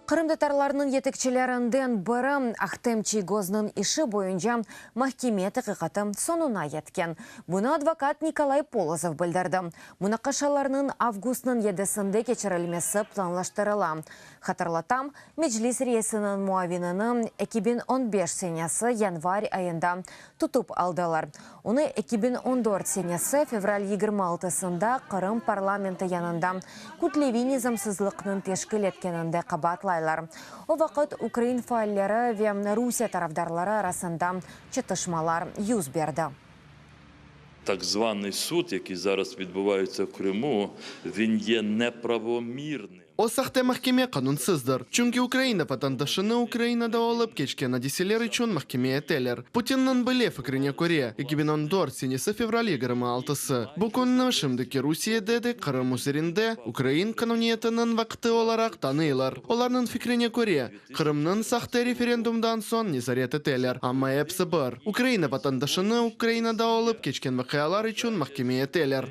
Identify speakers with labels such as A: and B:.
A: Qırımtatarlarnıñ yetekçilerinden biri Ahtem Çiygoznıñ işi boyunca mahkeme taqiqatı soñuna yetken. Bunı advokat Nikolay Polozov bildirdi. Munaqaşalarnıñ avgustnıñ yedisinde keçirilmesi planlaştırıla. Hatırlatam, Meclis reisiniñ muavinini 2015 senesi yanvar ayında tutıp aldılar. Onı 2014 senesi fevral 26-sında Qırım parlamenti yanında kütleviy nizamsızlıqnıñ teşkil etkeninde qabaatlaylar. O vaqıt ukrain faalleri ve Rusiye tarafdarları arasında çatışmalar yüz berdi.
B: Так званий суд, який зараз відбувається в Криму, він є неправомірним.
C: O sahte mahkeme qanunsızdır, çünki Ukraina vatandaşını Ukrainada olıp keçken adiseler içün mahkeme eteler. Putinniñ bile fikrine köre, 2014 senesi fevral 26-sı, bu künni şimdiki Rusiyede de Qırım üzerinde ukrain qanuniyetiniñ vaqtı olaraq tanıylar. Olarnıñ fikrine köre, Qırımnıñ sahte referendumdan soñ nezaret eteler, amma episi bir, Ukraina vatandaşını Ukrainada olıp keçken vaqialar içün mahkeme eteler.